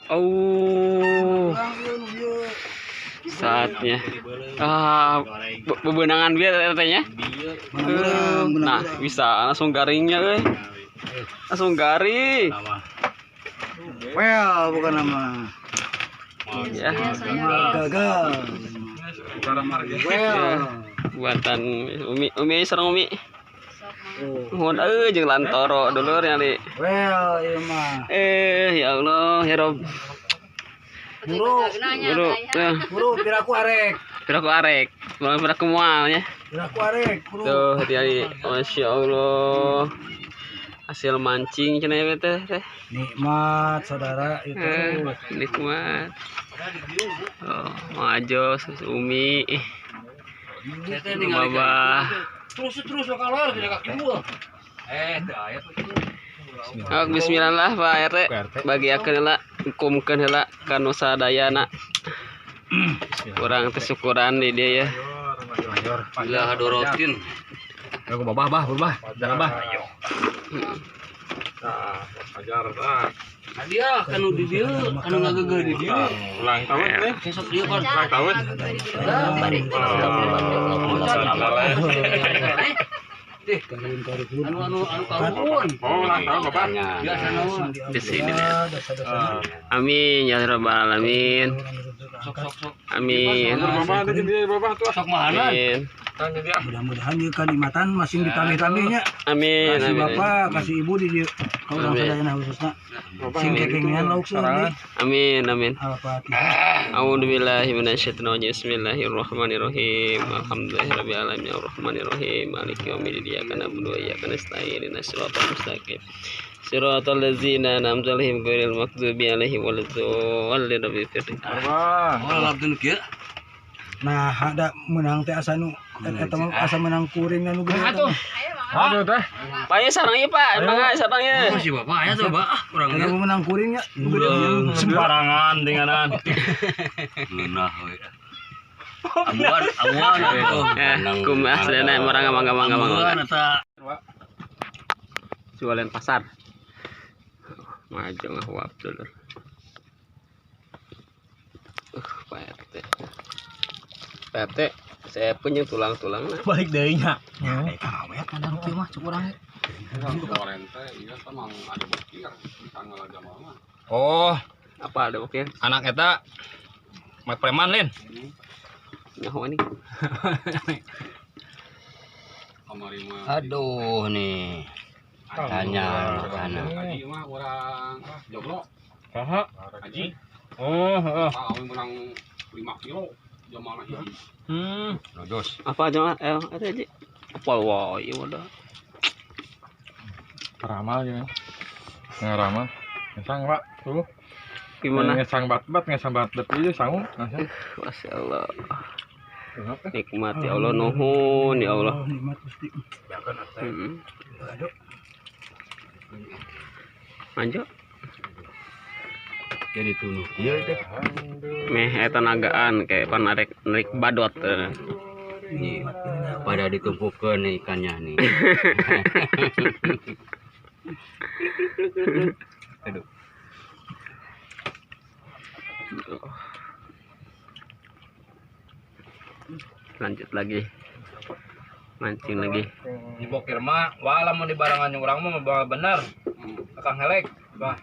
Oh. Saatnya. Ah, bebenangan biar katanya. Nah, bisa langsung garingnya euy. Langsung garing. Well, bukan nama. Ya. Gagal. Well, buatan Umi, Umi sareng Umi. Nuhun euy jeung lantoro dulur nyali. Well, ieu mah. Ya Allah, ya Rob. Buru, buru, buru, piraku arek. Piraku arek, malah piraku mual ya. Piraku arek, buru. Tuh, hati-hati. Masya Allah. Hasil mancing cenah ya teh. Nikmat saudara itu. Nikmat. Oh, Majo, Umi. Babah. Terus terus keluar tidak kaki gua. Teu aya tuh. Oh, bismillah lah Pak RT. Bagi akeun heula, hukumkeun heula ka nu sadayana. Kurang teh syukuran di dia ya. Bila hadorotin. Aku babah bah, berubah. Jangan bah. Nah, ajar tah. Hadiah kanu di dieu, kanu ngagegeuh di dieu. Ulang tahun nih. Besok dieu kan ulang tahun. Anu anu anu karuhun. Oh, ulang tahun Bapak. Biasa naon. Di sini. Amin ya rabbal alamin. Amin. Bapak ada di Bapak tuh. Sok mahanan. Amin. Mudah-mudahan ieu kanikmatan masing ditambih-tambihnya. Amin. Kasih bapak, kasih ibu di dieu. Ka urang sadayana khususna. Sing kekengean lauk seueur. Amin, amin. Al-Fatihah. A'udzubillahi minasyaitonir rajim. Bismillahirrahmanirrahim. Alhamdulillahirabbil alamin arrahmanirrahim. Maliki yaumiddin. Iyyaka na'budu wa iyyaka nasta'in. Ihdinas siratal mustaqim. Siratal ladzina an'amta 'alaihim ghairil maghdubi 'alaihim waladdallin. Wah, labdun kieu. Nah, ada menang teh asa nu eta mah asa menang kuring anu gede. Atuh. Aduh teh. Pak ya sareng ieu Pak, mangga sareng ieu. Si bapak aya tuh, Pak. Ah, urang Eta menang kuring nya. Sembarangan denganan. Ngeunah we. Amuan, amuan atuh. Kumaha sadayana mangga mangga mangga Amuan mangga. eta Jualan pasar. Maju ngahuap dulur. Pak RT. Pak RT, saya punya tulang-tulang nah. Balik deui nya. Ya, awet kadang kieu mah cuk urang. Oh, apa ada bokir? Anak eta mak preman lin. Nyaho ini. Aduh nih. Tanya makanan. Haji mah urang joglo. Saha? Haji. Oh, heeh. Ah, menang 5 kilo. Jamaah hiji. Lojos. Apa jamaah? Ada aja. Apa wah, iya udah. Ramal ya. Ngaramal. Ngesang, Pak. Tuh. Gimana? Ngesang bat-bat, ngesang bat-bat ieu sangu. Masya Allah. Nikmat ya Allah, nuhun ya Allah. Nikmat Gusti. Heeh. Lanjut. Jadi tunuh kieu teh. Meh eta nagaan kayak pan narik narik badot. Nih, pada ditumpukeun nih ikannya nih. Aduh. Lanjut lagi. Mancing lagi. Di bokir mah, wah lamun di barengan urang mah bener. Akang helek, bah.